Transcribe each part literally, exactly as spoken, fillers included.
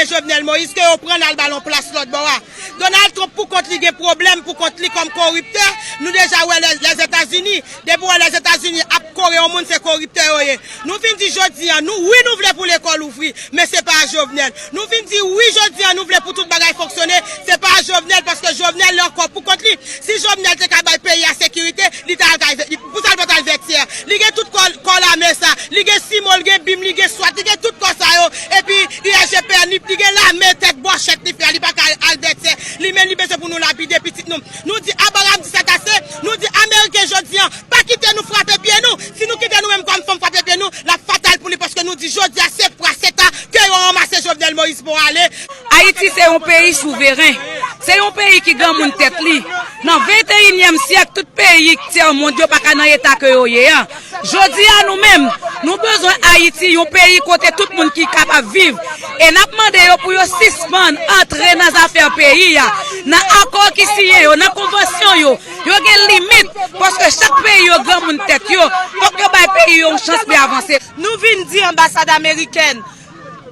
Jovenel Moïse ke yo pran l al ba l yon plas lòt bò a. Donald Trump pou kont li gen pwoblèm pou kont li kòm koriptè. Nou deja wè Lè-, Lèzetazini. Depi w wè Lèzetazini ap kore yon moun, se koriptè yo ye. Nou vin di jodi a, nou, wi, nou vle pou lekòl ouvri, men se pa Jovenel. Nou vin di, wi, jodi a, nou vle pou tout bagay fonksyone, se pa Jovenel, paske Jovenel, li ankò pou kont li. Si Jovenel te ka bay peyi a sekirite, li ta al kay vè-, li, pou sa l pa t al Vètyè. Li gen tout kò, kò lame sa. Li gen CIMO, li gen bim, li gen swat, li gen tout kò sa yo. Epi, I S G P, li, li gen lame tèt bòchèt li fè, li pa ka al Vètyè. Li menm, li bezwen pou nou lapide pitit nou. Nou di Abraham di c'est assez. Nou di Ameriken jodi a, pa kite nou frape pye nou. Si nou kite nou menm kòm fanm frape pye nou, l ap fatal pou li, paske nou di jodi a se pwa, se ta ke yo ranmase Jovenel Moïse pou ale. Ayiti se yon peyi souveren. Se yon peyi ki granmoun tèt li. Nan venteyinyèm syèk, tout peyi tyè mond yo pa ka nan eta ke yo ye a. Jodi a nou menm, nou bezwen Ayiti, yon peyi kote tout moun ki kapab viv. E n ap mande yo pou yo sispann antre nan zafè peyi a. Nan akò ki siyen yo, nan konvansyon yo, yo gen limit, paske chak peyi yo granmoun tèt yo, fòk yo bay peyi yo yon chans pou y avanse. Nou vin di anbasad amerikèn,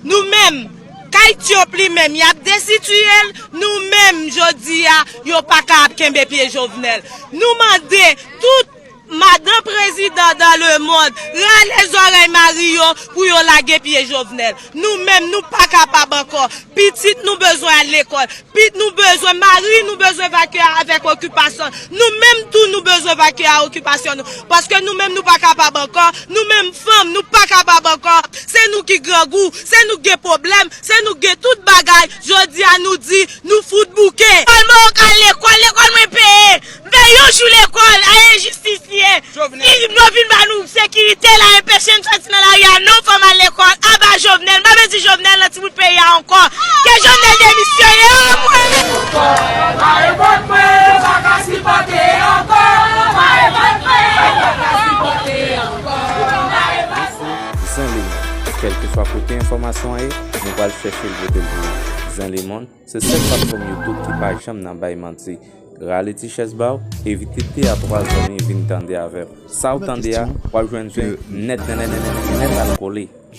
nou menm, Kay Trump li menm, y ap destitiye l, nou menm, jodi a, yo pa ka ap kenbe pye Jovenel. Nou mande tout madanm prezidan dans le monde, rale zòrèy mari yo pou yo lage pye Jovenel. Nou menm, nou pa kapab ankò. Pitit nou bezwen al lekòl. Pit nou bezwen mari, nou bezwen vakye avèk okipasyon. Nou menm tou, nou bezwen vakye a okipasyon nou. Paske nou menm, nou pa kapab ankò. Nou menm fanm, nou pa kapab ankò. Se nou ki grangou, se nou ki gen pwoblèm, se nou ki gen tout bagay. Jodi a, nou di, nou fout bouke. Sèlman yo ka al lekòl, lekòl mwen peye. M fè yon jou lekòl, a enjistis li ye. Si yo vin ba nou sekirite la, enpeche n soti nan lari a, non, fò m al lekòl. Aba Jovenel, m pa bezwen Jovenel nan timoun peyi a ankò. Ke Jovenel demisyone, anmwe! Ankò, pa repòt mwen, yo pa ka sipòte ankò. Pa repòt mwen, yo pa ka sipòte ankò. Pa repòt mwen. Zen Lemond. Kèlkeswa kote enfòmasyon an ye, nou pral chèche l pote l pou ou. Zen Lemond, se sèl platfòm YouTube ki pa janm nan bay manti. Rale ti chèz ba w, envite de a twa zanmi vin tande avè w. Sa w tande a, w ap jwenn zen nèt, nèt, nèt, nèt, nèt al kole.